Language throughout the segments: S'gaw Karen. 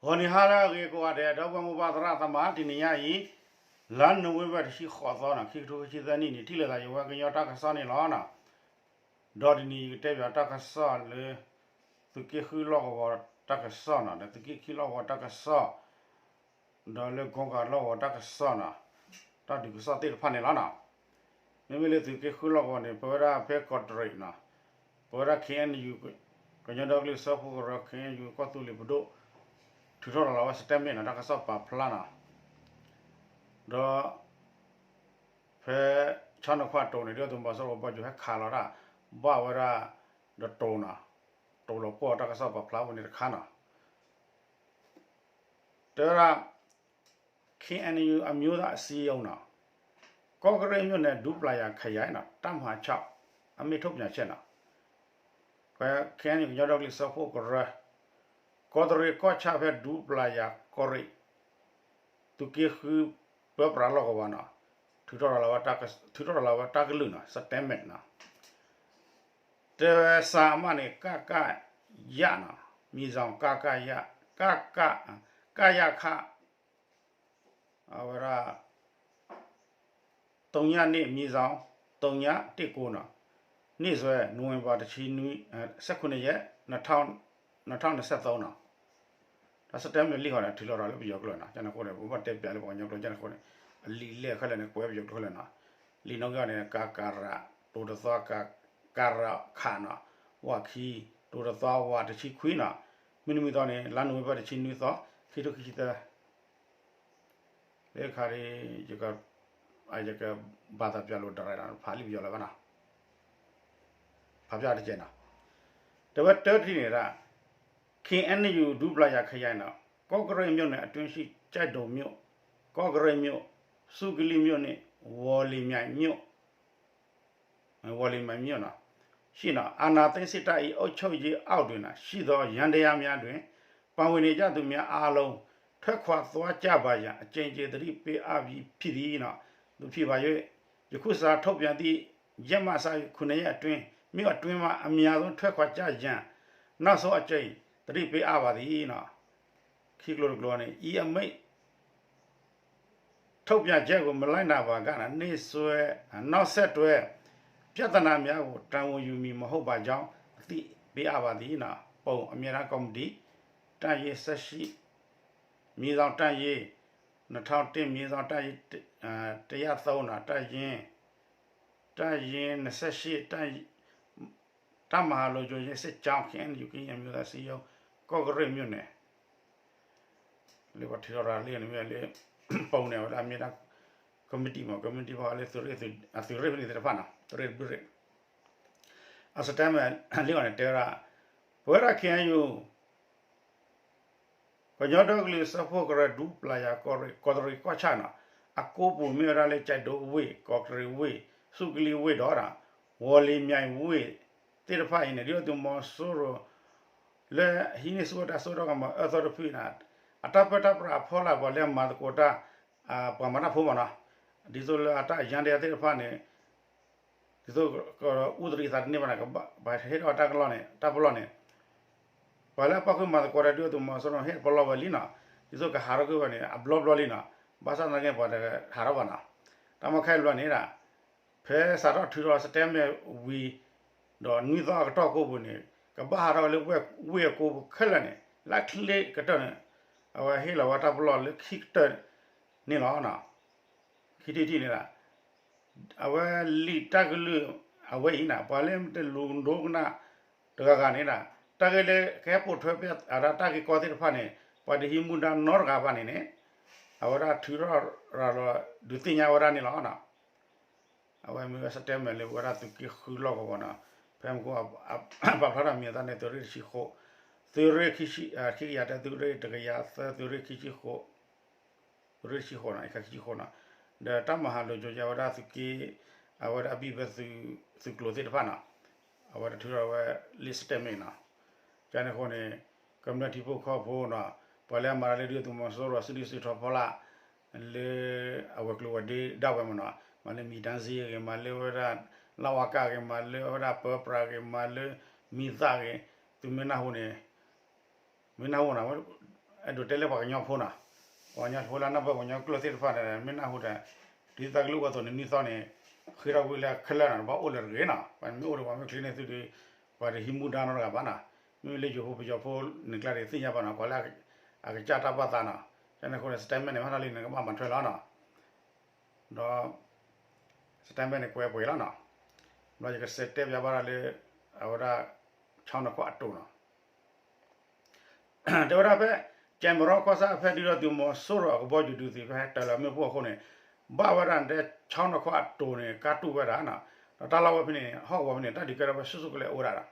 ဂီၤနံၤဟါလၢအဂ့ၤကိးဂၤဒဲး ဒီပုၢ်ဝဲၢ်မိၢ်ပၢ်သရၣ်သမါ တနံၤညါအံၤ လါနိၣ်ဝ့ဘၢၣ်တဆံဃိးသီန့ၣ် ခံကထိခံဆံသၢနံၣ်န့ၣ် ထံၣ်လိာ်သးယဝဲကညီတၢ်ကစီၣ်န့ၣ်လီၤ. ဒီးတနံၤအံၤကတဲဘၣ်တၢ်ကစီၣ်လၢ သုးက့ဃုလီၢ်ကဝီၤတၢ်ကစီၣ်န့ၣ် ဒီးသုးက့ခံလီၢ်ကဝီၤတၢ်ကစီၣ် ဒီးလၢကိကၤလီၢ်ကဝီၤတၢ်ကစီၣ်န့ၣ် တၢ်ဒုးကစီၣ်သ့ၣ်တဖၣ်န့ၣ်လီၤ. မ့မ့ၢ်လၢသုးက့ဃုလီၢ်ကဝီၤန့ၣ် ပဝဲဒၣ်ဖဲကီးတရံးန့ၣ် ပဝဲဒၣ် ခ့ၣ်အဲၣ်ယူၣ် ကညီဒီကလုာ်စၢဖှိၣ်ကရၢ ခ့ၣ်အဲၣ်ယူၣ် ကီၢ်သူလ့ၤပဒိၣ် ထုးထီၣ်လီၤလီၤဝဲ statement န့ၣ် တၢ်ကစီၣ်ပာ်ဖျါန့ၣ် ဒီး ဖဲ ဆီနခွါတိၤန့ၣ် ဒုၣ်ဒါသုးမီၤစိရိၤဘီကၠိၤဟဲခးလီၤတၢ် ဘၣ်ဝဲဒၣ် ဒီးတိၤန့ၣ် တိၤလီၤပှီၢ်တၢ်ကစီၣ်ပာ်ဖျါဝဲန့ၣ်တခါန့ၣ် တဲဝဲဒၣ် ခ့ၣ်အဲၣ်ယူၣ် အမျိုးသားအစည်းအရုံးန့ၣ် ကော့ကရိတ်မြို့နယ် ဒူပလာယာခရိုင်န့ၣ် တပ်မဟာခြောက် အမိန့်ထုတ်ပြန်ချက်န့ၣ် ဖဲ ခ့ၣ်အဲၣ်ယူၣ် ကညီဒီကလုာ်စၢဖှိၣ်ကရၢ ကီးတရံးကီၢ်ဆၣ်ဖဲဒူပလာယာကီၢ်ရ့ၣ် သုးက့ဃု ပၢပြးလီၢ်ကဝီၤန့ၣ် ထုးထီၣ်လီၤဝဲတၢ်ကလုၢ်န့ၣ် statement န့ၣ် တဲဝဲစးအမးန့ၣ် ကကယန့ၣ် မံၤစီၤ ကကယ ကက ကယခ အဝဲဒၣ် သုညနံၣ် မံၤစီၤ သုညတ့ၢ်ကိန့ၣ် န့ၢ်စွဲ နိၣ်ဝ့ဘၢၣ်တဆံနွံ ဆယ့်ခုနစ်ရက် နှစ်ထောင်နှစ်ဆယ့်သုံးန့ၣ် တၢ် statement လံာ်ဃီန့ၣ် ထုးလီၤဒီးလၢပယီၤကျိာ်န့ၣ် ကန့ၣ်အဃိန့ၣ် ပဘၣ်တဲပၠးလၢပှၤကညီကျိာ်ကန့ၣ်အဃိန့ၣ် အလံာ်လဲၢ်ခဲလၢာ်န့ၣ် ကွဲးပယီၤကျိာ်ခဲလၢာ်န့ၣ် လံာ်နီၣ်ဂံၢ်န့ၣ် ကကရ တိၤတသီ ကကရခန့ၣ် ဝးခံ တိၤတသီ ဝးတဆံခွံန့ၣ် မုၢ်နံၤမုၢ်သီန့ၣ် လါနိၣ်ဝ့ဘၢၣ်တဆံနွံသီ ခံထိခံဆံသၢ လၢခါဒ် ယကဘၣ်သးပၠးလိာ်တရၢ်ဒီး ဖးလံာ်ပယီၤလၢၤဘၣ်န့ၣ် ဖးပၠးတကဲးန့ၣ် တဲဝဲတၢတထံၣ်န့ၣ်ဒၣ် ခ့ၣ်အဲၣ်ယူၣ် ဒူပလာယာခရိုင်န့ၣ် ကော့ကရိတ်မြို့နယ်အတွင်းရှိ ကၠဲၣ်ဒိၣ်မြို့ ကော့ကရိတ်မြို့ ဆူကလံမြို့နှင့် ဝေါ်လီၤမြိုင်မြို့ ဝေါ်လီၤမြိုင်မြို့န့ၣ် ရှိန့ၣ် အာဏာသိမ်းစစ်တပ်၏ အုပ်ချုပ်ရေးအောက်တွင်ရှိသော ယန္တရားများတွင် ပါဝင်နေကြသူများအားလုံး ထွက်ခွာသွားကြပါရန် အကြိမ်ကြိမ်သတိပေးအပ်ပြီးဖြစ်သည်န့ၣ် သို့ဖြစ်ပါ၍ ယခုစာထုတ်ပြန်သည့် ရက်မှစ၍ ခုနစ်ရက်အတွင်း မြို့အတွင်းမှ အမြန်ဆုံးထွက်ခွာကြရန် နောက်ဆုံးအကြိမ် သတိပေးအပ်ပါသည်န့ၣ် ခံကျိၤတကျိၤန့ၣ် အံၤအမိန့် ထုတ်ပြန်ချက်ကို မလိုက်နာပါက နေ့စွဲ နောက်ဆက်တွဲ ပြဿနာများကို တာဝန်ယူမည်မဟုတ်ပါကြောင်း အသိပေးအပ်ပါသည်န့ၣ် ပုံအမြဲတမ်းကော်မတီ တပ်ရင်းဆယ့်ရှစ် မြေဆောင်တပ်ရင်း နှစ်ထောင်တစ် မြေဆောင်တပ်ရင်း တစ်ရာသုံးန့ၣ် တပ်ရင်း တပ်ရင်းနှစ်ဆယ့်ရှစ် တပ် တပ်မဟာလုံခြုံရေးစစ်ကြောင်း ခ့ၣ်အဲၣ်ယူၣ် ကရင်အမျိုးသားအစည်းအရုံး ကော့ကရိတ်မြို့နယ် လၢပှၤထုးထီၣ်ရၤလံန့ၣ်မ့ၢ်လၢ ပူၤန့ၣ် အဝဲဒၣ်မ့ၢ်ဒၣ် ကမံးတံာ်မ့ၢ် ကမံးတံာ်ဖီလၢသုးရ့ၣ် အသုးရ့ၣ်ဖဲန့ၣ်သ့ၣ်တဖၣ်န့ၣ် သုးရ့ၣ်တဘ့ၣ်ရ့ၣ် အစတဲမ့ၢ်လံအီၤန့ၣ် တဲဝဲဒၣ် ပဝဲဒၣ် ခ့ၣ်အဲၣ်ယူၣ် ကညီဒီကလုာ်စၢဖှိၣ်ကရၢ ဒူပျၤယၤကီၢ်ရ့ၣ် ကီးတရံးကီၢ်ဆၣ်န့ၣ် အကိးပူၤမ့ၢ်ဝဲဒၣ်လၢ ကၠဲးဒိၣ်ဝ့ၢ် ကီးတရံးဝ့ၢ် ဆူကလံဝ့ၢ်ဒီး ဝီၤလ့ၤမၠဲးဝ့ၢ်သ့ၣ်တဖၣ်အံၤန့ၣ် ဒုၣ်ဒါသုးမီၤစိရိၤ လၢဟံးန့ၢ်ဆူၣ်ဝဲတၢ်စိတၢ်ကမီၤအၢသီတဖုန့ၣ် အတၢ်ပၢတၢ်ပြးအဖီလာ် ပှၤလၢအမၤသကိးတၢ် ပှၤမၤတၢ်ဖိမ့ၢ်နီၤ ဒ်သိးလၢအတၢ်ယါဒဲးသ့ၣ်တဖၣ်န့ၣ် ဒ်သိးကအိၣ်သရံးသးတန့ၢ်ဘၣ်န့ၣ် ပှၤဟ့ၣ်ထီၣ်တၢ်ကလီၢ်န့ၣ် တၢ်ပလီၢ်န့ၣ် ပှၤလၢအပၣ်ဃုာ်မၤသကိးတၢ်ဒုၣ်ဒါသုးမီၤစိရိၤန့ၣ် ဟ့ၣ်ပလီၢ်ဝဲလံနီၤ ဒ်သိးကဟးထီၣ်ကွံာ်ဝဲန့ၣ် အဘျီဘျီလံနီၤ ဘၣ်ဆၣ်သနာ်က့ပှၤတဟးထီၣ်ဘၣ်နီၤ တၢ်မီၢ်ခဲအံၤဘျီန့ၣ်ဒၣ် ဖဲစးထီၣ်ထုးထီၣ် statement ဝံၤ ဒီးနွံသီအကတီၢ်ကိးပူၤန့ၣ် ကဘၣ်ဟးထီၣ်ဝဲလၢဝ့ၢ်အကိးပူၤခဲလၢာ်န့ၣ် လၢချ့ကတၢၢ်န့ၣ် အဝဲဟ့ၣ်လီၤဝဲတၢ်ပလီၢ်လၢခံကတၢၢ်န့ၣ်လီၤ. ခံထံၣ်တထံၣ်န့ၣ်ဒၣ် အဝဲလံာ်တၢ်ကလုၢ်အဝဲအံၤန့ၣ် ပှၤလၢတလူၤဒိကနၣ်တဂၤဂၤန့ၣ်ဒၣ် တၢ်ဂ့ၢ်လၢကဟဲပိာ်ထွဲဖဲအတၢ်ဂ့ၢ်ကီသ့ၣ်တဖၣ်န့ၣ် ပှၤတဟံးမူဒါနီတဂၤဘၣ်န့ၣ်န့ၣ် အဝဲဒၣ်ထုးထီၣ်ရၤလီၤဒုးသ့ၣ်ညါဝဲဒၣ်န့ၣ်လီၤ. အဝဲမ့ၢ်ဝဲ statement လၢပဝဲဒၣ်သုးက့ဃုလီၢ်ကဝီၤန့ၣ် ဖဲမ့ၢ်ကအိၣ် ပာ်ဖျါထီၣ်မံၤအသးန့ၣ် သုးရ့ၣ်တဆံဃိး သုးရ့ၣ်ခံဆံ ခံကယၤတဲ သုးရ့ၣ်တကယၤသၢ သုးရ့ၣ်ခံဆံဃိး သုးရ့ၣ်တဆံဃိးန့ၣ် အခါခံဆံဃိးန့ၣ် ဒီးတၢ်မၤဟးလိာ်ကၠိယါဝဲဒၣ်သုးက့ အဝဲဒၣ်အဘံၣ်ဖဲသုးကျိၤသ့ၣ်တဖၣ်န့ၣ် အဝဲဒၣ်ထုးထီၣ်ဝဲလံာ် statement န့ၣ် ကန့ၣ်အဃိန့ၣ် ကမျၢၢ်ထံဖိကီၢ်ဖိန့ၣ် ပှၤလၢအမၤတၢ်လၢဒုၣ်ဒါသုးမီၤစိရိၤစုဒုၣ်စုတီၤဖီလာ် လၢအဝဲၤကျိၤဝဲၤဒ့ဒၣ်ဝဲမ့ၢ်န့ၣ် မၤလၢမံၤတၢ်စ့ဂ့ၤ မၤလၢဝဲဒၣ် လဝက ဂ့ၤ မၤလၢဝဲဒၣ်ပၢပြးဂ့ၤ မၤလၢမံၤသၣ်ဂ့ၤ သုမ့ၢ်နၢ်ဟူန့ၣ် မ့ၢ်နၢ်ဟူန့ၣ် အဲၣ်ဒိးတဲလၢပှၤကညီဖိနီၤ, ပှၤကညီဖိလၢနၢ်ပၢၢ်ပှၤကညီကျိာ်သ့ၣ်တဖၣ်န့ၣ် မ့ၢ်နၢ်ဟူဒီး ဒ်သိးကလုၢ်ဝဲသိးန့ၣ် နွံသီန့ၣ် ဃ့ထီၣ်ကွံာ်လၢခဲလၢာ်နီၤ, တဘၣ်အိၣ်လၢၤတဂ့ၤနီၤ, ပှၤမ့ၢ်အိၣ်ဒီးပှၤမ့ၢ်ချ့န့ၣ်သုဒီး ပှၤတဟံးမူဒါနီတဂၤဘၣ်နီၤ, မ့မ့ၢ်လၢယိၤဖိပယီၤဖိန့ၣ်ကျါဒီးသ့ၣ်ညါဘၣ်နီၤ, ကွၢ်လၢ အကစၢ်တၢ်ဘၣ်သးနီၤ, ကန့ၣ်အဃိန့ၣ် statement န့ၣ် မ့ၢ်ထီၣ်လံန့ၣ် ကဘၣ်မၤထွဲလီၤနီၤ, ဒီး statement န့ၣ် ကွဲးပှဲၤလီၤနီၤ, ဘျီယကစးတဲပၠးဘၣ်ဒၣ်လၢ အဝဲဒၣ် ဆီနခွါအတိၤနီၤ တဲဝဲဒၣ်ဖဲ ကၠဲးမရီကီၢ်ဆၣ်ဖဲဒုၣ်ဒါသုးမီၤစိရိၤအကဘီယူၤဒုးသုးဖဲဟဲတၢၤလီၤမ့ၣ်ပိၢ်အဃိန့ၣ်, ဘၣ်ဝဲဒၣ်တဲဆီနခွါအတိၤန့ၣ် ကါတူၢ်ဝဲဒၣ်နီၤ, ဒီးတၢ်လီၢ်ဝဲဖဲန့ၣ် ဟီၣ်ကဝီၤဖဲန့ၣ် တၢ်ဒုးကဲထီၣ်ဖဲဆူၣ်ဆူၣ်ကလဲာ်အိၣ်ဝဲဒၣ်ဒီး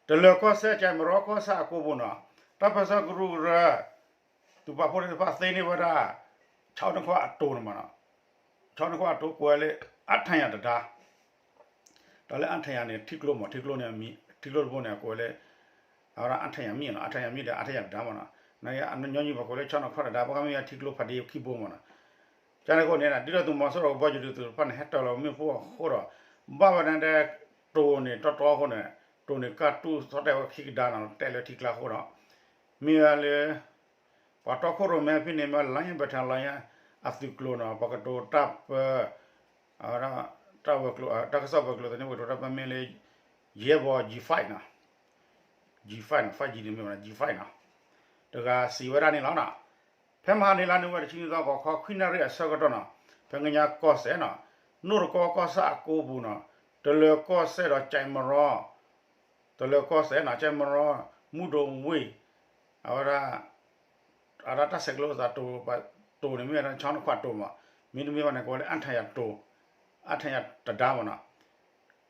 တလၢၤကီၢ်စဲၣ် ကၠဲးမရီကီၢ်ဆၣ်အကိပူၤနီၤ, တၢ်ပၢၢ်ဆၢကရူၢ်ကရၢ သုးပာ်ဖှိၣ်သ့ၣ်တဖၣ်သ့န့ၢ်ဝဲဒၣ် ဆီနခွါအတိၤန့ၣ်မးနီၤ, ဆီနခွါအတိၤကွဲးလၢ အါထၣ်ယၤတဒါ, တၢ်လၢအါထၣ်ယၤန့ၣ် ထံကျိမး ထံကျိန့ၣ် ထံကျိတဘိန့ၣ် အကွဲးလၢ အဝဲဒၣ်အါထၣ်ယၤမံၣ်နီၤ, အါထၣ်ယၤမံၣ်ဒီးအါထၣ်ယၤတဒါမးနီၤ, နကညီနုၢ်ပှၤကွဲးလၢဆီနခွါတဒါ ပှၤကမ့ၢ်ထံကျိဖးဒ့ခံဘိမးနီၤ, ကန့ၣ်အဃိန့ၣ် ဒုၣ်ဒါသုးမီၤစိရိၤကဘီယူၤဒုးသုးတဖၣ်န့ၣ် ဟဲတၢၤလီၤမ့ၣ်ပိၢ်အဃိဒီး ဘၣ်ဝဲဒၣ်တဲ တိၤန့ၣ်တီတီအဃိန့ၣ် တိၤန့ၣ်ကါတူၢ်သီၣ်တဲာ်ဝဲခံကဒါနီၤ တဲလၢထံကျါအဃိဒီး မ့ၢ်ဝဲလၢ ပှၤတီခိၣ်ရိၣ်မဲဖဲန့ၣ် မ့ၢ်လါညါဘၣ်ထၢၣ်လါညါ အသုးကျိၤနီၤ ပှၤကတိၤတၢ်ပၢ အဝဲဒၣ် တၢ်ဝဲၤကျိၤ တၢ်ကစီၣ်ဝဲၤကျိၤသန့ၣ် ပှၤကတိၤတၢ်ပၢမ့ၢ်လၢ ယဲၢ်ဘီ G five နီၤ G five နီၤ five G န့ၣ်မ့ၢ်ဝဲဒၣ် G five နီၤ တဂၤစံးဝဲဒၣ်န့ၣ်လီၤနီၤ ဖဲမဟါန့ၣ်လါနိၣ်ဝ့ဘၢၣ်တဆံနွံသီ ဂီၤခီခွံနၣ်ရံၣ်အဆၢကတီၢ်နီၤ ဖဲကညီကီၢ်စဲၣ်နီၤ နိၣ်တကီကီၢ်ဆၣ်အကိပူၤနီၤ တလၢၤကီၢ်စဲၣ်ဒီးကၠဲးမရီ တလၢၤကီၢ်စဲၣ်နီၤ ကၠဲးမရီ မူဒိၣ်ဝ့ၢ် အဝဲဒၣ် အဝဲဒၣ်တၢ်ဆဲးကျိးသးတိၤ တိၤန့ၣ်မ့ၢ်ဝဲဒၣ် ဆီနခွါတိၤမး မ့တမ့ၢ်ဘၣ်န့ၣ် ကိးဝဲလၢအါထၣ်ယၤတိၤ အါထၣ်ယၤတဒါမးနီၤ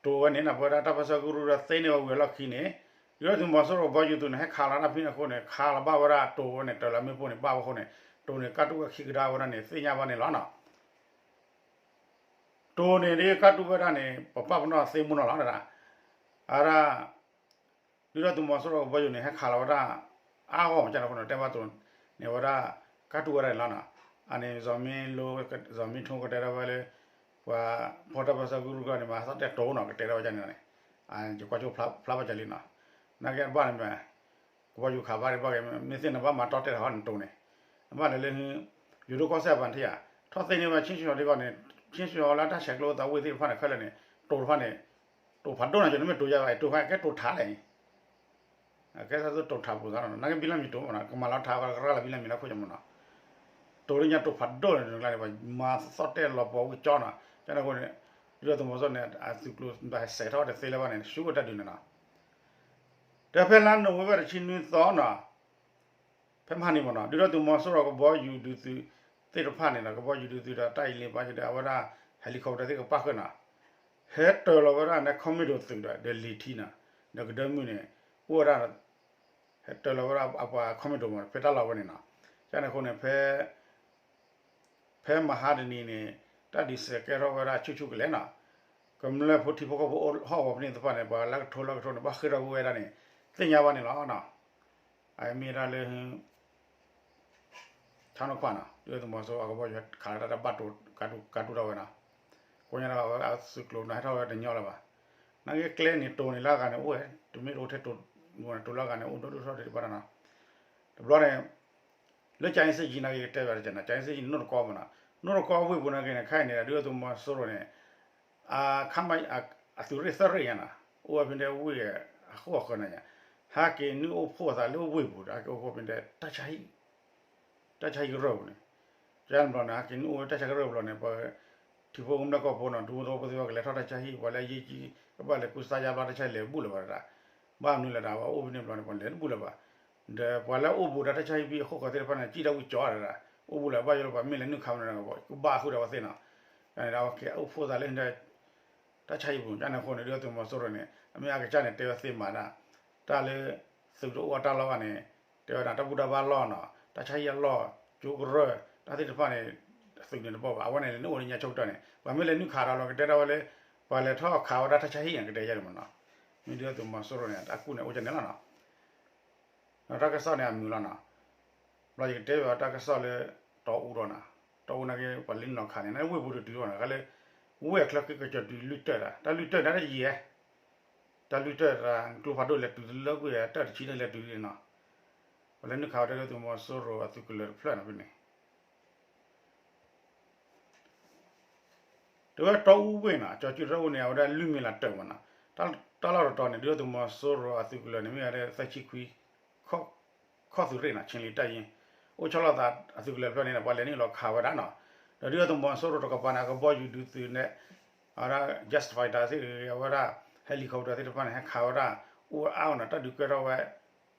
တိၤဝဲန့ၣ်နီၤ ပဝဲဒၣ်တၢ်ပၢၢ်ဆၢကရူၢ်ကရၢသ့န့ၢ်ဝဲဝံၤအလီၢ်ခံန့ၣ် ဒုၣ်ဒါသုးမီၤစိရိၤကဘီယူၤသုးန့ၣ် ဟဲခးလီၤတၢ်ဖဲန့ၣ်အဃိန့ၣ် ခးလီၤဘၣ်ဝဲဒၣ်တိၤဝဲန့ၣ် တၢၤလီၤမ့ၣ်ပိၢ်န့ၣ် ဘၣ်ဝဲအဃိန့ၣ် တိၤန့ၣ်ကါတူၢ်ဝဲခံကဒါဝဲဒၣ်န့ၣ် သ့ၣ်ညါဘၣ်န့ၣ်လီၤနီၤ တိၤန့ၣ်ဒ်ကါတူၢ်ဝဲဒၣ်န့ၣ် ပပာ်ပနီၣ်သ့မူနီၤလီၤဒၣ် အဝဲဒၣ် ဒုၣ်ဒါသုးမီၤစိရိၤကဘီယူၤန့ၣ် ဟဲခးလီၤဝဲဒၣ် အါဂီၢ်မးကန့ၣ်အဃိန့ၣ် တဲဘၣ်တိၤန့ၣ်ဝဲဒၣ် ကါတူၢ်ဝဲဒၣ်န့ၣ်လီၤနီၤ အန့ၣ် စီၤမ့ထိကတဲထီၣ်ဝဲလၢ ပှၤဖီၣ်တၢ်ပၢၢ်ဆၢကရူၢ်ကရၢန့ၣ် မၤသီၣ်တဲာ်တိၤနီၤ ကတဲထီၣ်ဝဲဒၣ်န့ၣ် ယကွၢ်ကၠိဖျါဘၣ်ကလံနီၤ နာ်က့တဘၣ်န့ၣ်မ့ၢ် ကဘီယူၤခးဘၣ်ဒံးဘၣ်က့ၤ မ့ၢ်သ့ၣ်နဘၣ်မၤတီတဲာ်တဟီန့ၣ်တိၤန့ၣ် နဘၣ်လဲၤလၢ ယိၤဒိၣ်ကီၢ်စဲၣ်ပှၤထံၣ်ဧါ ထီၣ်သ့န့ၢ်ဝဲ ချင်းရွှေဟော်ဒ်ဂီၢ်န့ၣ် ချင်းရွှေဟော်လၢတၢ်ဆဲးကျိးသးဝ့ၢ်သ့ၣ်တဖၣ်န့ၣ် ခဲလၢာ်န့ၣ် တိၤတဖၣ်န့ၣ် တိၤဖးဒိၣ်နီၤ ယနမ့ၢ်တိၤယၤဘၣ် တိၤဖးကဲတိၤထးလဲၣ် ကဲသိးတိၤထးပူၤသးနီၤ နာ်က့ဘံလၢမံၤတိၤမးနီၤ ကမၤလီၤထးဝဲကရၢလၢဘံလၢမံၤလၢခိၣ်ယမးနီၤ တိၤလၢညါတိၤဖးဒိၣ်န့ၣ် တကျါန့ၣ် ပှၤမၤသီၣ်တဲာ်လီၤပှီၤဝံၣ်ကၠီနီၤ ကန့ၣ်အဃိန့ၣ် ဒုၣ်ဒါသုးမီၤစိရိၤန့ၣ် အသုးကျိၤဘၣ်ဟဲစဲးထီၣ်ဝဲတသ့လၢၤဘၣ်န့ၣ် ဆူဝဲတၢ်ဒုးန့ၣ်နီၤ ဒီးဖဲလါနိၣ်ဝ့ဘၢၣ်တဆံနွံသီနီၤ ဖဲမဟါန့ၣ်မးနီၤ ဒုၣ်ဒါသုးမီၤစိရိၤကဘီယူၤဒုးသုးသ့ၣ်တဖၣ်န့ၣ်နီၤ ကဘီယူၤဒုးသုးဒီးတၢ်အံၤလ့ပၢ်ဒီး အဝဲဒၣ် helicopter သ့ၣ်ကပၣ်ဃုာ်နီၤ ဟဲတၢၤလီၤဝဲဒၣ်န့ၣ် ခီမ့ၢ်ဒိၣ်သုးဒီး ဒီးလံၤထံနီၤ ဒီးကဒၢမုၢ်န့ၣ် အိၣ်ဝဲဒၣ် ဟဲတၢၤလီၤဝဲဒၣ်အပှၤခီမ့ၢ်ဒိၣ်မး ဖဲတၢ်လီၢ်ဝဲန့ၣ်နီၤ ကန့ၣ်အဃိန့ၣ် ဖဲ ဖဲမဟါတနံၤန့ၣ် တၢ်ဒုးစဲးကဲထီၣ်ဝဲဒၣ်ဆူၣ်ဆူၣ်ကလဲာ်နီၤ ကမျၢၢ်ဖိထံဖိကီၢ်ဖိဟီၣ်ကဝီၤဖဲန့ၣ်သ့ၣ်တဖၣ်န့ၣ် ပှၤလၢကထိလၢကထိန့ၣ် ဘၣ်ဃ့ၢ်ထီၣ်ကွံာ်ဝဲဒၣ်န့ၣ် သ့ၣ်ညါဘၣ်န့ၣ်လီၤနီၤ အမ့ၢ်ဒၣ်လၢ ဆီနခွါနီၤ ဒုၣ်ဒါသုးမီၤစိရိၤအကဘီယူၤခးလီၤတၢ်တဘၣ်တိၤ ကါတူၢ်ထီၣ်ဝဲနီၤ ကိးညါဒီးအဝဲအသုးကျိၤနီၤ ဟဲထီၣ်ဝဲတညီလၢၤဘၣ် နာ်က့ကျဲန့ၣ်တိၤန့ၣ်လၢအဂၤန့ၣ်အိၣ်ဝဲ တမ့ၢ်တအိၣ်ထဲတိၤ တိၤလၢအဂၤန့ၣ် အိၣ်ဒိၣ်ဒိၣ်ထီၣ်ဒံးဘၣ်နီၤ တဘျီန့ၣ် လၢကၠၤအ့စ့ယံၤနာ်က့ကတဲဘၣ်တက့ၢ်နီၤ ကၠၤအ့စ့ယံၤန့ၣ် နိၣ်တကီမးနီၤ နိၣ်တကီဝ့ၢ်ပူၤနာ်က့န့ၣ် ခဲအံၤန့ၣ် ဒုၣ်ဒါသုးမီၤစိရိၤန့ၣ် အခါမး အသုးရ့ၣ်သၢရ့ၣ်ညါနီၤ အိၣ်ဝဲဖဲန့ၣ်ဝ့ၢ်အဃိအဃၢၤန့ၣ်ညါ ဟဲက့ၤနုာ်အိၣ်ဖှိၣ်အသးလၢဝ့ၢ်ပူၤဒီး ဟဲက့ၤအိၣ်ဖှိၣ်ဖဲန့ၣ် တၢ်ဆါဟံၣ် တၢ်ဆါဟံၣ်ကရၢၢ်ပူၤန့ၣ် ကန့ၣ်ဘျီန့ၣ် ဟဲက့ၤနုာ်အိၣ်ဝဲတၢ်ဆါကရၢၢ်ဘျီန့ၣ် ပှၤထံဖိကမျၢၢ်ကီၢ်ဖိနီၤ ဒူဖိသဝီဖိသ့ၣ်တဖၣ်ကလဲၤထီၣ်တၢ်ဆါဟံၣ် ပှၤလၢအယံၤကံ ကဘၣ်လဲၤကူစါယါဘျီတၢ်ဆါဟံၣ်လဲၤတဘူၣ်လၢၤဘၣ်တဒၣ် ဘၣ်မနုၤလဲၣ်ဒီး ပှၤအိၣ်ဖဲန့ၣ်ဘျီန့ၣ် ပှၤလဲၤတဘူၣ်လၢၤဘၣ် ဒီးပှၤလၢအအိၣ်ဘူးဒီးတၢ်ဆါဟံၣ်ဖဲအဃိဃၢၤသ့ၣ်တဖၣ်န့ၣ် စံၣ်တၢ်ဝံၣ်ကၠီတဒၣ် အိၣ်ဘူးလၢၤဘၣ်ယိၣ်လၢပှၤမ့ၢ်လဲၤနုာ်ခးမနုၤ ကဘၣ်ဃုာ်ဒီးအဝဲသ့ၣ်နီၤ ကန့ၣ်ဒီးအဝဲက့ၤအိၣ်ဖှိၣ်သးလၢ တၢ်ဆါဟံၣ်ပူၤ ကန့ၣ်အဃိန့ၣ် ဒုၣ်ဒါသုးမီၤစိရိၤန့ၣ် အမ့ၢ်အကစၢ်န့ၣ် တဲဝဲသ့မးဒၣ် တၢ်လၢ သုးတအိၣ်အတၢ်လီၢ်ဘၣ်န့ၣ် တဲဝဲဒၣ်တၢ်ဘူၣ်တၢ်ဘါလီၢ်နီၤ တၢ်ဆါဟံၣ်အလီၢ် ကၠိကရၢၢ် တၢ်သ့ၣ်တဖၣ်န့ၣ် သုးန့ၣ်တဘၣ်ဘၣ် အဝဲန့ၣ်န့ၣ်အိၣ်လၢညါဆိကတၢၢ်န့ၣ် ပှၤမ့ၢ်လဲၤနုာ်ခးဒီးလီၤ ကတဲဒၣ်ဝဲလၢ ပှၤလဲၤထီၣ်ခးဝဲဒၣ်တၢ်ဆါဟံၣ်န့ၣ် ကတဲယါန့ၣ်မးနီၤ မ့ၢ်ဒုၣ်ဒါသုးမီၤစိရိၤန့ၣ် အတၢ်ကူၣ်န့ၣ်အိၣ်ကန့ၣ်လီၤနီၤ ဒီးတၢ်ကစီၣ်န့ၣ်အမုာ်လီၤနီၤ ဘျီယကတဲဘၣ်တၢ်ကစီၣ်လၢ တီအူဒီးနီၤ တီအူနာ်က့ ပှၤလၢနီၢ်ခးန့ၣ် နဝ့ၢ်ပူၤတတုၤဘၣ်နီၤ ခါလၢ ဝ့ၢ်အချၢက့ၤကစၢၢ်တုၤလွံၢ်တၢၢ်တၢ် တၢ်လွံၢ်တၢၢ်န့ၣ်တယံာ် တၢ်လွံၢ်တၢၢ်တၢ် ကျိဖးဒိၣ်လဲၤတုၤလၢကွံာ်တၢ်တဆံန့ၣ်လဲၤတုၤနီၤ ပလဲၤနုာ်ခးဝဲဒၣ်ဒုၣ်ဒါသုးမီၤစိရိၤအသုးကလၢၤတဖျၢၣ်နီၤဖဲန့ၣ် တဲဝဲတီအူဝ့ၢ်နီၤ ကၠီၤကၠူတၢ်အိၣ်န့ၣ် အဝဲဒၣ်လွံၢ်မံၤလးတၢၢ်မးနီၤ, တၢ်လီၢ်တတီၤန့ၣ် ဒုၣ်ဒါသုးမီၤစိရိၤအသုးကလၢၤန့ၣ် မ့ၢ်ဝဲဒၣ်သၢဆံခွံ ခီၣ်သုးရ့ၣ်နီၤ ခၠ့လံတၢ်ယ့ အိၣ်ဆီလီၤသးအသုးကလၢၤတဖျၢၣ်န့ၣ် ပှၤလဲၤနုာ်လီၤခးဝဲဒၣ်နီၤ, ဒီးဒုၣ်ဒါသုးမီၤစိရိၤတကပၤန့ၣ် အကဘီယူၤဒုးသုးန့ၣ် အဝဲဒၣ် jet fighter သ့ၣ်ဂ့ၤ အဝဲဒၣ် helicopter သ့ၣ်တဖၣ်န့ၣ် ဟဲခးဝဲဒၣ် အိၣ်အါအါနီၤ တၢ်ဒုးကဲထီၣ်ဝဲ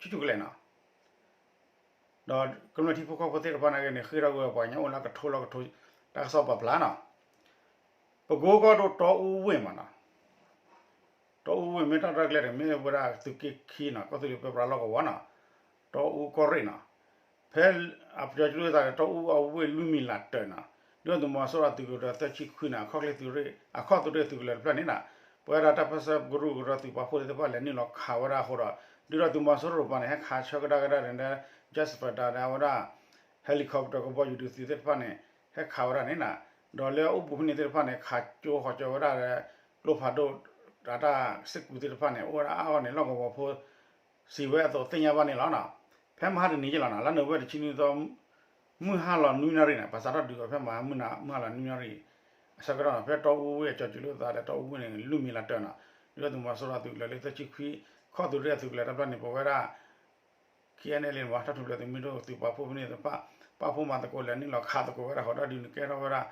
ဆူၣ်ဆူၣ်ကလဲာ်နီၤ ဒီးကမျၢၢ်ထံဖိကီၢ်ဖိသ့ၣ်တဖၣ်နာ်က့န့ၣ် ဃ့ၢ်ထီၣ်ကွံာ်ပှၤကညီအိၣ်လၢကထိလီၢ်ကထိ တၢ်ကစီၣ်ပာ်ဖျါနီၤ, ပကိကီၢ်ဒိၣ်တီအူဝ့ၢ်မးနီၤ, တီအူဝ့ၢ်မ့ၢ်တၢ်ရဲၣ်တၢ်ကျဲၤန့ၣ် မ့ၢ်ဝဲဒၣ်သုးက့ခံနီၤ ကီၢ်သူလ့ၤပၢပြးလီၢ်ကဝီၤနီၤ, တီအူကီၢ်ရ့ၣ်နီၤ, ဖဲအပယီၤကလုာ်သးဒီးတီအူအဝ့ၢ်လွံၢ်မံၤလးတၢၢ်နီၤ, ဒုၣ်ဒါသုးမီၤစိရိၤအသုးကလၢၤသၢဆံခွံန့ၣ် အခီၣ်ချ့သုးရ့ၣ် အခီၣ်သုးရ့ၣ်သုးကလၢၤတဖျၢၣ်န့ၣ်နီၤ, ပဝဲဒၣ်တၢ်ပၢၢ်ဆၢကရူၢ်ကရၢသုးပာ်ဖှိၣ်သ့ၣ်တဖၣ်လဲၤနုာ်လီၤခးဝဲဒၣ်အဃိဒီး ဒုၣ်ဒါသုးမီၤစိရိၤတကပၤန့ၣ် ဟဲခးဆၢကဒါကဒါဒီး jet fighter ဒီးအဝဲဒၣ် helicopter ကဘီယူၤဒုးသုးသ့ၣ်တဖၣ်န့ၣ် ဟဲခးဝဲဒၣ်န့ၣ်နီၤ, ဒီးလၢအအိၣ်ဘူးဖဲန့ၣ်သ့ၣ်တဖၣ်န့ၣ် ခးကၠိဃီၤကၠိဝဲဒၣ်ဒီး ကျိဖးဒိၣ် ဒီးတၢ်စ့ၢ်ကီးသ့ၣ်တဖၣ်န့ၣ် အိၣ်ဝဲဒၣ်အါအါဂီၢ်န့ၣ် လီၢ်ကဝီၤဖိ စံးဝဲအသိးသ့ၣ်ညါဘၣ်န့ၣ်လီၤနီၤ, ဖဲမဟါတနံၤယ့ၢ်လီၤနီၤ လါနိၣ်ဝ့ဘၢၣ်တဆံနွံသီ မုၢ်ဟါလီၤနွံနၣ်ရံၣ်န့ၣ် ပှၤစးထီၣ်ဒုးအီၤဖဲမဟါမုၢ်နၤမုၢ်ဟါလီၤနွံနၣ်ရံၣ် အဆၢကတီၢ်နီၤ ဖဲတီအူဝ့ၢ်အကၠီၤကၠူၤလိာ်သးဒီးတီအူဝ့ၢ်န့ၣ် လွံၢ်မံၤလးတၢၢ်နီၤ, ဒုၣ်ဒါသုးမီၤစိရိၤအသုးကလၢၤလၢသၢဆံခွံ ခီၣ်သုးရ့ၣ်အသုးကလၢၤတဖျၢၣ်န့ၣ် ပဝဲဒၣ် ခ့ၣ်အဲၣ်အဲၣ်လ့ၣ်န့ၣ် ပှၤတၢ်ထူၣ်ဖျဲးသုးမုၢ်ဒိၣ်သုးပာ်ဖှိၣ်ဖဲန့ၣ်တဖၣ် ပာ်ဖှိၣ်မၤသကိးလဲၤနုာ်လီၤခးသကိးဝဲဒၣ်ဃီ တၢ်ဒုးန့ၣ်ကဲထီၣ်ဝဲဒၣ်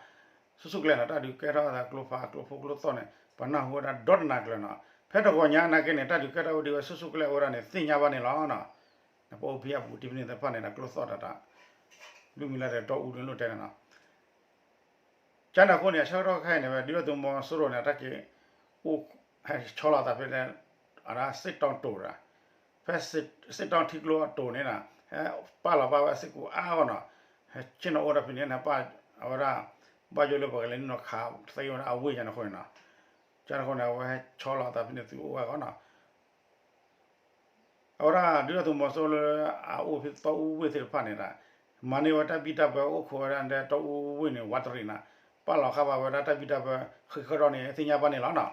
ဆူၣ်ဆူၣ်ကလဲာ်နီၤ တၢ်ဒုးကဲထီၣ်ဝဲဒၣ်ကျိဖးကျိဖိကျိသီၣ်န့ၣ် ပှၤနၢ်ဟူဝဲဒၣ်ဒီတနၤကျၢၤနီၤ, ဖဲတဂီၤညါနာ်က့န့ၣ် တၢ်ဒုးကဲထီၣ်ဝဲဒၣ်ဝဲဆူၣ်ဆူၣ်ကလဲာ်ဝဲဒၣ်န့ၣ် သ့ၣ်ညါဘၣ်န့ၣ်လီၤနီၤ, ပအိၣ်ဖဲအပူၤတံၢ်ဖဲန့ၣ်သ့ၣ်တဖၣ်န့ၣ် တၢ်ကျိသီၣ်တၢ်တၢ် လွံၢ်မံၤလၢ်ဒီးတီအူဒုးလိၣ်တဲန့ၣ်နီၤ ကန့ၣ်အဃိန့ၣ် အဆၢကတီၢ်ခဲအံၤန့ၣ် ဝဲဒုၣ်ဒါသုးမီၤစိရိၤန့ၣ် တၢ်က့ၤအိၣ် ဟဲဆီလီၤသးဖဲ အဒၣ်စ့ၣ်တီၢ်တိၤတၢ်, ဖဲစ့ၣ်တီၢ်ထံကျိအတိၤန့ၣ်နီၤ ဟဲပာ်လီၤပာ်ဝဲစ့ၢ်ကီးအါအါဂီၢ်နီၤ, ဟဲဆ့ၣ်နီၤအိၣ်ဒၣ်ဖဲန့ၣ်န့ၣ် ပာ်အဝဲဒၣ် ဘၣ်ယိၣ်လၢပှၤကလဲၤနုာ်လီၤခးသ့ဝဲဒၣ်အဝ့ၢ်ညါန့ၣ်အဃိန့ၣ်နီၤ, ကန့ၣ်အဃိန့ၣ် အဝဲဟဲဆီလီၤသးဖဲန့ၣ်သုးအိၣ်ဝဲအဂီၢ်နီၤ အဝဲဒၣ်ဒုၣ်ဒါသုးမီၤစိရိၤလၢအအိၣ်ဖဲတီအူဝ့ၢ်သ့ၣ်တဖၣ်န့ၣ်ဒီး မၤန့ၢ်ဝဲတၢ်ဘံၣ်တၢ်ဘၢအိၣ်ခိးဝဲဒၣ်ဒီးတီအူဝ့ၢ်န့ၣ် ဝးတရံးနီၤ, ပာ်လီၤဃာ်ဘၣ်ဝဲဒၣ်တၢ်ဘံၣ်တၢ်ဘၢဃ့ၢ်ဃီဒီးန့ၣ် သ့ၣ်ညါဘၣ်န့ၣ်လီၤနီၤ.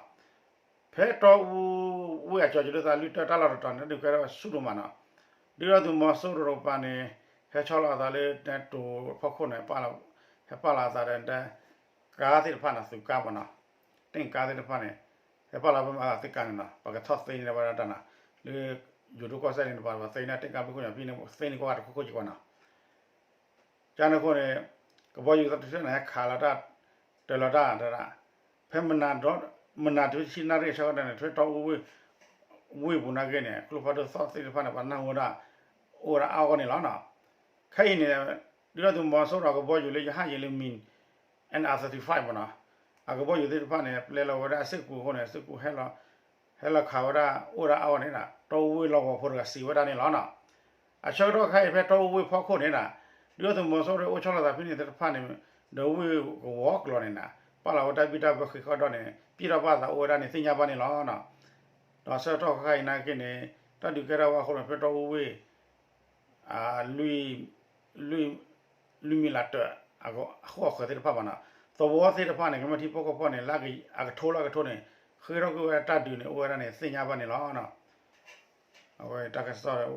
ဖဲတီအူဝ့ၢ်အကၠီၤကၠူၤလိာ်သးလွံၢ်တၢၢ်တၢ်လီၢ်တတီၤန့ၣ် တၢ်ဒုးကဲထီၣ်ဝဲဆူၣ်ဒိၣ်မးနီၤ. ဒုၣ်ဒါသုးမီၤစိရိၤတကပၤန့ၣ် ဟဲဆီလီၤအသးလၢတိၤဖီခိၣ်န့ၣ် ဟဲပာ်လီၤအသးဒီး ကါသ့ၣ်တဖၣ်န့ၣ် သုးကါမးနီၤ, တင့်ကါသ့ၣ်တဖၣ်န့ၣ် ဟဲပာ်လီၤပာ်ဝဲမးသ့ၣ်ကါန့ၣ်နီၤ, ပှၤကထီၣ်သ့န့ၢ်ဝဲဒၣ်တၢ်နီၤ, လၢယိၤဒိၣ်ကီၢ်စဲၣ်န့ၣ် ပှၤသ့န့ၢ်တင့်ကါဘျုးခိၣ်ညါဖဲန့ၣ် သ့န့ၢ်ကိးဂၤတခိၣ်ခိၣ်က့ၤကွၢ်နီၤ. ကန့ၣ်အဃိန့ၣ် ကဘီယူၤသ့ၣ်တဖၣ်န့ၣ် ဟဲခးလီၤတၢ် တၢၤလီၤတၢ်တဒၣ်, ဖဲမနၤ မနၤတုၤဆံနၣ်ရံၣ်အဆၢကတီၢ်န့ၣ် ထွဲတီအူဝ့ၢ် ဝ့ၢ်ပူၤနာ်က့န့ၣ် ကျိဖးဒိၣ်သီၣ်သ့ၣ်တဖၣ်န့ၣ် ပှၤနၢ်ဟူဝဲဒၣ် အိၣ်ဝဲဒၣ်အါဂီၢ်န့ၣ်လီၤနီၤ. ခဲအံၤန့ၣ် ဒုၣ်ဒါသုးမီၤစိရိၤအကဘီယူၤလၢယဟၣ်ယံၤလၢ မံၣ် NR thirty-five မးနီၤ, အကဘီယူၤသ့ၣ်တဖၣ်န့ၣ် ပျဲလီၤဝဲဒၣ်အစ့ၢ်ကီးအဃိန့ၣ် စ့ၢ်ကီးဟဲလီၤ ဟဲလီၤခးဝဲဒၣ်အိၣ်ဝဲဒၣ်အါဂီၢ်န့ၣ်ဒီး တီအူဝ့ၢ်လီၢ်ကဝီၤဖိတဂၤစံးဝဲဒၣ်န့ၣ်လီၤနီၤ. အဆၢကတီၢ်ခဲအံၤဖဲတီအူဝ့ၢ်ဖီခိၣ်န့ၣ်ဒီး ဒုၣ်ဒါသုးမီၤစိရိၤအိၣ်ဆီလီၤသးဖဲန့ၣ်သ့ၣ်တဖၣ်န့ၣ် ဒီးဝ့ၢ်ကဝီၤကျိာ်န့ၣ်ဒီး ပာ်လီၤဝဲတၢ်ဘံၣ်တၢ်ဘၢဃ့ၢ်ဃီဒီးန့ၣ် ပျဲၢ်ထီၣ်ဘၣ်သးအိၣ်ဝဲဒၣ်န့ၣ် သ့ၣ်ညါဘၣ်န့ၣ်လီၤနီၤ. ဒီးဆၢကတီၢ်ခဲအံၤနာ်က့န့ၣ် တၢ်ဒုးကဲထီၣ်ဝဲအဃိန့ၣ် ဖဲတီအူဝ့ၢ် လွံၢ် လွံၢ်မံၤလးတၢး အဃိအဃၢၤသ့ၣ်တဖၣ်ဘၣ်နီၤ, သဝီသ့ၣ်တဖၣ်န့ၣ် ကမျၢၢ်ထံဖိကီၢ်ဖိန့ၣ် လၢအကထိလၢအကထိန့ၣ် ဃ့ထီၣ်ကွံာ်ဝဲတၢ်ဒုးန့ၣ် အိၣ်ဝဲဒၣ်န့ၣ် သ့ၣ်ညါဘၣ်န့ၣ်လီၤ. အဝဲတၢ်ကစီၣ်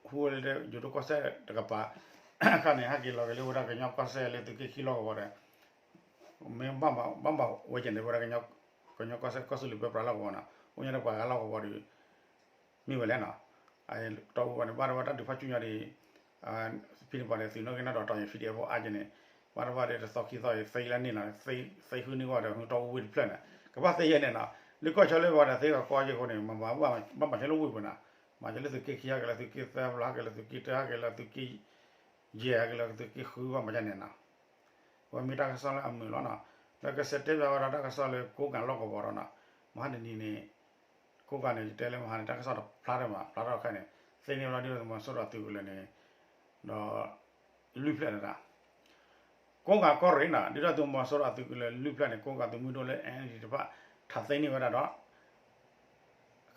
ဟူဝဲလၢယိၤဒိၣ်ကီၢ်စဲၣ်တကပၤ ခါန့ၣ် ဟဲက့ၤလီၤက့ၤလၢဝဲဒၣ်ကညီကီၢ်စဲၣ်လၢသုးက့ခံလီၢ်ကဝီၤဒီး မ့ၢ်ဘၣ်ဘၣ်ဝဲကန့ၣ် ဝဲဒၣ်ကညီကီၢ်စဲၣ်ကီၢ်သူလ့ၤပၢပြးလီၢ်ကဝီၤနီၤ, အိၣ်ညါတပှၤဂၤလီၢ်ကဝီၤဒီး မ့ၢ်ဝဲလဲၣ်နီၤ, တီအူဝ့ၢ်န့ၣ် ဘၣ်တဘၣ်တၢ်ဒုးဖးဆူညါဒီး ဖဲန့ၣ်ပှၤဒီးသုးနီၣ်ဂံၢ်နီၣ်ဒွးတီၤ ပီၣ်ဒီအ့ၣ်ဖိအါက့န့ၣ် ဘၣ်တဘၣ်ဒီးတသီခံသီအံၤ သ့လၢန့ၣ်နီၤ, သ့ဃုန့ၢ်ကီၢ်ဒီး တီအူဝ့ၢ်တဖျၢၣ်န့ၣ် ကဘၣ်သ့ယဲၢ်န့ၣ်နီၤ, လၢကီၢ်ဆၢလၢပှၤဒီးသ့ကီးကီက့ၢ်အဃိန့ၣ် ဘၣ်မၤဆၢလၢဝ့ၢ်ပူၤနီၤ, မၤဆၢလၢသုးက့ခံ ဟဲက့ၤလၢသုးက့သၢဖျၢၣ် ဟဲက့ၤလၢသုးက့တၢ ဟဲက့ၤလၢသုးက့ယဲၢ် ဟဲက့ၤလၢသုးက့ဃု ဘၣ်မၤဒ်န့ၣ်နီၤ. အဝဲမ့ၢ်တၢ်ကစီၣ်လၢအမုာ်လီၤနီၤ, ဒီးကဆဲးတဲဘၣ်ဝဲဒၣ်တၢ်ကစီၣ်လၢကိးကၢ်လီၢ်ကဝီၤဒီးနီၤ, မဟါတနံၤန့ၣ် ကိးကၢ်န့ၣ် ယတဲလၢမဟါန့ၣ် တၢ်ကစီၣ်တဖျါထီၣ်မး ဖျါထီၣ်ခဲအံၤန့ၣ် သ့န့ၢ်ဝဲဒၣ်ဒုၣ်ဒါသုးမီၤစိရိၤအသုးကလၢၤန့ၣ် ဒီး လွံၢ်ဖျၢၣ်တဒၣ် ကိးကၢ်ကီၢ်ရ့ၣ်နီၤ, ဒုၣ်ဒါသုးမီၤစိရိၤအသုးကလၢၤလွံၢ်ဖျၢၣ်န့ၣ် ကိးကၢ်သုးမုၢ်ဒိၣ်လၢ အၣ်အၣ်ဒီး တဖၣ် ထးသ့န့ၢ်ဝဲဒၣ်ဒီး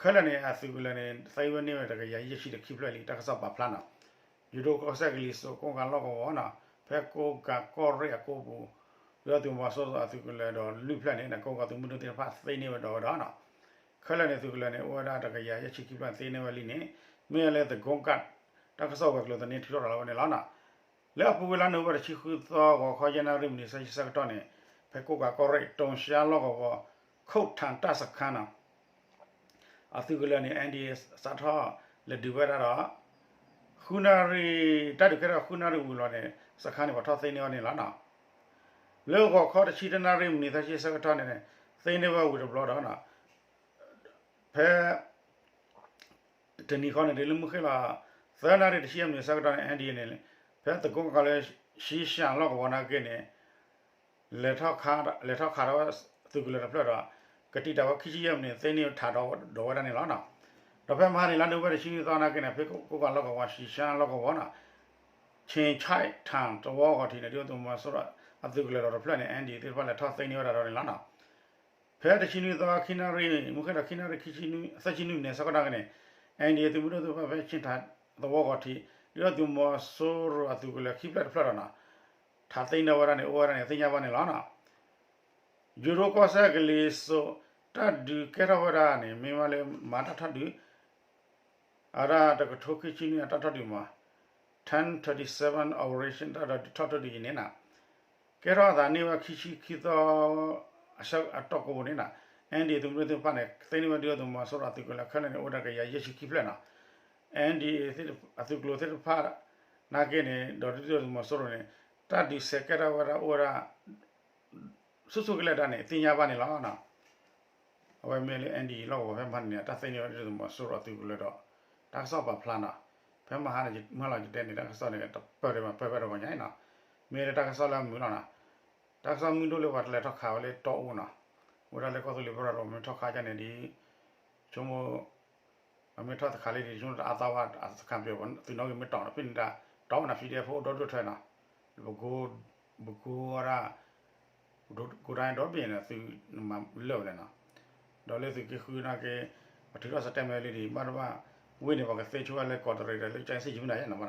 ခဲလၢာ်န့ၣ် အသုးကလၢၤန့ၣ် သ့ဝဲန့ၢ်ဝဲတကယၤယဲၢ်ဆံဒီးခံဖျၢၣ်လံ တၢ်ကစီၣ်ပာ်ဖျါနီၤ. ယိၤဒိၣ်ကီၢ်စဲၣ်ကလံၤစိး ကိးကၢ်လီၢ်ကဝီၤနီၤ, ဖဲကိးကၢ်ကီၢ်ရ့ၣ်အကိးပူၤ ဒုၣ်ဒါသုးမီၤစိရိၤအသုးကလၢၤဒီးလွံၢ်ဖျၢၣ်န့ၣ် ကိးကၢ်သုးမုၢ်ဒိၣ်သ့ၣ်တဖၣ်သ့န့ၢ်ဝဲဒီးဝဲဒီးနီၤ. ခဲလၢာ်န့ၣ် သုးကလၢၤန့ၣ် အိၣ်ဝဲဒၣ်တကယၤယဲၢ်ဆံခံဖျၢၣ်သ့န့ၢ်ဝဲလံန့ၣ် မ့ၢ်ဝဲလၢသကိးကၢ် တၢ်ကစီၣ်ဝဲၤကျိၤသန့ထံထီၣ်ရၤလီၤဝဲန့ၣ်လီၤနီၤ. လၢအပူၤကွံာ်လါနိၣ်ဝ့ဘၢၣ်တဆံဃုသီ ဂီၤခီယဲၢ်နၣ်ရံၣ်မံးနံးသၢဆံဆၢကတီၢ်န့ၣ် ဖဲကိးကးကီၢ်ရ့ၣ် တိၤရှါလီၢ်ကဝီၤ ခိၣ်ထၣ်တၢ်စခါနီၤ အသုးကလၢၤန့ၣ် N D A စးထီၣ်လဲၤဒုးဝဲဒၣ်ဒီး ဃုနၣ်ရံၣ် တၢ်ဒုးကဲထီၣ်ဃုနၣ်ရံၣ်ဝံၤလီၤန့ၣ် စခါန့ၣ်ပှၤထီၣ်သ့န့ၢ်အီၤန့ၣ်လီၤနီၤ. လၢဂီၤခီတဆံတၢနၣ်ရံၣ်မံးနံးသၢဆံဆၢကတီၢ်န့ၣ် သ့န့ၢ်ဝဲဝံၤတဘျီဒီး ဖဲ တနံၤဃီန့ၣ် တုၤလၢမုၢ်ဃ့ၢ်လီၤ သၢနၣ်ရံၣ်တဆံယဲၢ်မံးနံးဆၢကတီၢ်န့ၣ် N D A န့ၣ် ဖဲသကိးကီၢ်လၢ ရှံရှၣ်လီၢ်ကဝီၤနာ်က့န့ၣ် လဲၤထီၣ်ခးထီၣ်ဝဲသုးကလၢၤတဖျၢၣ်ဒီး ကတံာ်တာ်ဝဲခံဆံယဲၢ်မံးနံး သ့န့ၢ်ထးဒီးဝဲဒၣ်န့ၣ်လီၤနီၤ. ဒီးဖဲမဟါန့ၣ် လါနိၣ်ဝ့ဘၢၣ်တဆံနွံသီနာ်က့န့ၣ် ဖဲကိးကးလီၢ်ကဝီၤ ရှံရှၣ်လီၢ်ကဝီၤနီၤ ဆ့ၣ်ဆဲးထၣ်သဝီဂီၤထံးန့ၣ် ဒုၣ်ဒါသုးမီၤစိရိၤ အသုးကလၢၤဒီးတဖျၢၣ်န့ၣ် N D A သ့ၣ်တဖၣ်လဲၤထီၣ်သ့န့ၢ်ဝဲဒၣ်ဒီးန့ၣ်လီၤနီၤ. ဖဲတဆံနွံသီ ခံနၣ်ရံၣ် မုၢ်ဃ့ၢ်ဒီးခံနၣ်ရံၣ် သၢဆံနွံမံးနံးဆၢကတီၢ်နာ်က့န့ၣ် N D A သုးမုၢ်ဒိၣ်သ့ၣ်တဖၣ်ဖဲ ဆ့ၣ်ဆဲးထၣ်သဝီဂီၤထံး ဒုၣ်ဒါသုးမီၤစိရိၤအသုးကလၢၤခံဖျၢၣ်တဖျၢၣ်ဒီးနီၤ ထးသ့န့ၢ်ဝဲဒၣ်န့ၣ် အိၣ်ဝဲဒၣ်န့ၣ် သ့ၣ်ညါဘၣ်န့ၣ်လီၤနီၤ. ယူၤဒိၣ်ကီၢ်စဲၣ်ကလံၤစိး တၢ်ဒုးကဲထီၣ်ဝဲဒၣ်န့ၣ် မ့ၢ်ဝဲလၢမၤတၢ်ထီၣ်ဒုး အဝဲဒၣ်တကထိခံဆံနွံအတၢ်ထီၣ်ဒုးမး ten thirty-seven operation တၢ်ဒုးထီၣ်ဒုးအံၤန့ၣ်နီၤ ကဲထီၣ်အသးန့ၢ်ဝဲခံဆံခံသီ အဆၢကတီၢ်ကိးပူၤန့ၣ်နီၤ N D A သုးမုၢ်ဒိၣ်သ့ၣ်တဖၣ်န့ၣ် သ့န့ၢ်ဝဲဒုၣ်ဒါသုးမီၤစိရိၤအသုးကလၢၤခဲလၢာ်န့ၣ် အိၣ်ဝဲဒၣ်ကယၤယဲၢ်ဆံခံဖျၢၣ်နီၤ. N D A အသုးကျိၤသ့ၣ်တဖၣ်နာ်က့န့ၣ် ဒီးဒုၣ်ဒါသုးမီၤစိရိၤန့ၣ် တၢ်ဒုးစဲးကဲထီၣ်ဝဲဒၣ်အိၣ်ဝဲဒၣ် ဆူၣ်ဆူၣ်ကလဲာ်ဒၣ်န့ၣ် သ့ၣ်ညါဘၣ်န့ၣ်လီၤနီၤ. အဝဲမ့ၢ်လၢ N D A လီၢ်ကဝီၤဖဲမဟါန့ၣ် တၢ်သ့န့ၢ်ဝဲဒၣ်သုးမီၤစိရိၤအသုးကလၢၤဒီး တၢ်ကစီၣ်ပာ်ဖျါနီၤ. ဖဲမဟါန့ၣ် မုၢ်လီၤယတဲန့ၣ် တၢ်ကစီၣ်န့ၣ် တပၢၢ်တမး ပၢၢ်ဖဲတဂီၤညါအံၤနီၤ. မ့ၢ်လၢတၢ်ကစီၣ်လၢအမုာ်လီၤနီၤ. တၢ်ကစီၣ်မုၢ်ဒိၣ်လၢပှၤတလဲၤထီၣ်ခးဝဲလၢတီအူနီၤ. ဝဲဒၣ်လၢကီၢ်သူလ့ၤပရၢဒီး မ့ၢ်ထီၣ်ခးဒ်န့ၣ်ဒ် ဆိကမိၣ် အမ့ၢ်ထီၣ်တခးလံဒ် ဆိကမိၣ်တအါသီဘၣ် အသခါပျဲ သုးနီၣ်ဂံၢ်မ့ၢ်တီၤနီၤ ဖဲန့ၣ်တၢ်တီအူနီၤ PDF ဖိအိၣ်ဒီဒူၣ်ထွဲနီၤ. ပကိး ပကိးဝဲဒၣ် ကိးတၢ်ဒီဘ့ၣ်န့ၣ် သုးမၤလၢာ်ဝဲလဲၣ်နီၤ. ဒီးလၢသုးက့ဃုနာ်က့ ပထုးထီၣ်စတဲမဲလံဒံး ဘၣ်တဘၣ် ဝ့ၢ်န့ၣ် ပှၤကသ့ဆိဝဲလၢကီးတရံးဒီးလၢ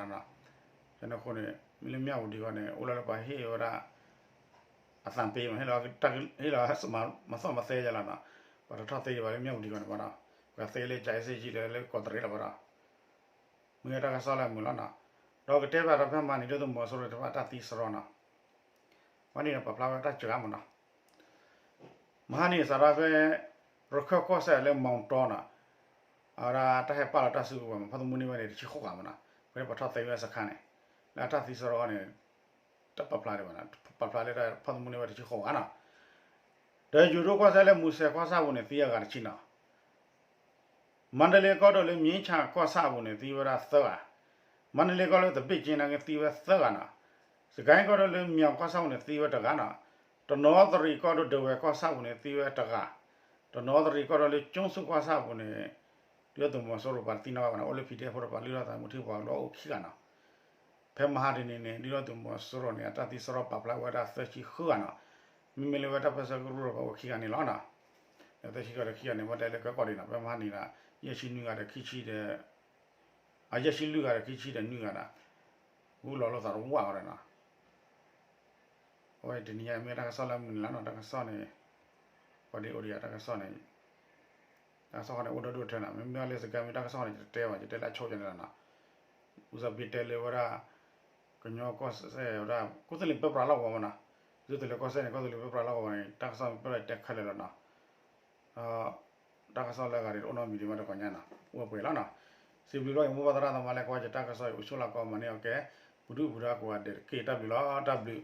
ကၠဲစ့ၣ်ယံၤမနုၤယဲနီၤ ဘၣ်နီၤ. ဖဲန့ၣ်အဃိန့ၣ် မ့ၢ်လၢမၠၣ်ဝတံၤဂီၢ်န့ၣ် အိၣ်လၢလၢပှၤဟ့ၣ်ဝဲဒၣ် အသံပေးမး ဟ့ၣ်လီၤ ဟ့ၣ်လီၤ မၤသီၣ်မၤသဲယဲလီၤနီၤ. ပှၤတထီၣ်သ့ဒံးဘၣ်လၢမၠၣ်ဝတံၤဂီၢ်န့ၣ်ဘၣ်နီၤ. ပှၤသ့လၢကၠဲစ့ၣ်ယံၤဒီးလၢကီးတရံးလီၤဘၣ်ဒီး မ့ၢ်တၢ်ကစီၣ်လၢအမုာ်လီၤနီၤ. ဒီးကတဲဘၣ်ဒီးဖဲမဟါန့ၣ် ဒုၣ်ဒါသုးမီၤစိရိၤတဖၣ်တၢ်သံစရီနီၤ. မဟါန့ၣ်ပာ်ဖျါဝဲတၢ်စှၤမးနီၤ. မဟါန့ၣ်စးထီၣ်ဖဲ ရခၢၣ်ကီၢ်စဲၣ်လၢမီတီနီၤ. အဝဲဒၣ်တၢ်ဟဲပာ်လီၤတၢ်စုကဝဲၤမး ဖီၣ်သမူန့ၢ်ဝဲန့ၣ် တဆံဃိးဂၤမးနီၤ. ဖဲပှၤထီၣ်သ့ဝဲစခါန့ၣ် လၢအတၢ်သံစရီန့ၣ် တၢ်ပာ်ဖျါဒံးဘၣ်နီၤ. ပာ်ဖျါလၢတၢ်ဖီၣ်သမူန့ၢ်ဝဲတဆံဃိးဂၤနီၤ. ဒီးယူၤဒိၣ်ကီၢ်စဲၣ်လၢမူစဲးကီၢ်ဆၣ်ပူၤန့ၣ် သံအဂၤတဆံနီၤ. မါတလ့ကီၢ်ဒိၣ်လၢမၠ့ဆၣ်ကီၢ်ဆၣ်အပူၤန့ၣ် သံဝဲဒၣ်သၢဂၤ. မါတလ့ကီၢ်ဒိၣ်လၢသဘ့ၣ်က့နာ်က့သံဝဲသၢဂၤနီၤ. စကဲကီၢ်ဒိၣ်လၢမၠီကီၢ်ဆၣ်ပူၤန့ၣ် သံဝဲတဂၤနီၤ. တနီသရံၣ်ကီၢ်ဒိၣ်ဒဝဲၢ်ကီၢ်ဆၣ်ပူၤန့ၣ် သံဝဲတဂၤ. တနီသရံၣ်ကီၢ်ဒိၣ်လၢကၠိၣ်စူၣ်ကီၢ်ဆၣ်ပူၤန့ၣ် ဒုၣ်ဒါသုးမီၤစိရိၤပှၤတသံနီတဂၤဘၣ်နီၤ. အိၣ်လၢ PDF ဖိတပှၤလုၢ်ထီၣ်သးမူထံပှၤကဒီးအိၣ်ခံဂၤနီၤ. ဖဲမဟါတနံၤန့ၣ် ဒုၣ်ဒါသုးမီၤစိရိၤန့ၣ် အတၢ်သံစရီပာ်ဖျါဝဲဒၣ်သၢဆံဃုဂၤနီၤ. မ့မ့ၢ်လၢဝဲတၢ်ပၢဆှၢကရူၢ်ဒီးပှၤအိၣ်ခံဂၤန့ၣ်လီၤနီၤ. ဒီးသၢဆံဃုဂၤဒီးခံဂၤန့ၣ် ဘၣ်တဲလၢကဲကီၢ်ဒံးနီၤ. ဖဲမဟါန့ၣ်ဒီး ယဲၢ်ဆံနွံဂၤဒီးခံဆံဒီး အယဲၢ်ဆံလွံၢ်ဂၤဒီးခံဆံဒီးနွံဂၤဒီး ဂုၢ်လီၤလိာ်သးတဝၢ်ဝဲဒၣ်နီၤ. အဝဲတနံၤညါမ့ၢ်တၢ်ကစီၣ်လၢမုာ်န့ၣ်လီၤနီၤ. တၢ်ကစီၣ်န့ၣ် ပှၤဒ်အိၣ်ဒံးယၤတၢ်ကစီၣ်န့ၣ် တၢ်ကစီၣ်ဃီန့ၣ် အိၣ်ဒီဒူၣ်ထဲနီၤ. မ့မ့ၢ်လၢစကဲမ့ၢ်တၢ်ကစီၣ်န့ၣ် ယတတဲဘၣ် ယတဲလၢအဆိကန့ၣ်လီၤနီၤ. ဦးဇော်ဘီတဲလၢဝဲဒၣ် ကညီကီၢ်စဲၣ်ဝဲဒၣ် ကီၢ်သူလ့ၤပၢပြးလီၢ်ကဝီၤမနီၤ. ကီၢ်သူလ့ၤကီၢ်စဲၣ်န့ၣ် ကီၢ်သူလ့ၤပၢပြးလီၢ်ကဝီၤန့ၣ် တၢ်ကစီၣ်မ့ၢ်ပၢပြးတဲခဲလၢာ်လီၤနီၤ. ဒီးတၢ်ကစီၣ်လၢအဂၤဒ်တအိၣ်နီတမံၤဒံးဘၣ်တဂီၤညါနီၤ. အိၣ်ဝဲပှဲၤလီၤနီၤ. စံးဘျုးဘၣ်ယမိၢ်ပၢ်သရၣ်သမါလၢ ကွၢ်ယတၢ်ကစီၣ်အံၤ အိၣ်ဆူၣ်လီၤကီးမၤန့ၢ်အီၤကဲ ပဒုၣ်ပဒါကိးဂၤဒဲးတက့ၢ်. တၢ်ဘျုးလီၤ. တၢ်ဘျုး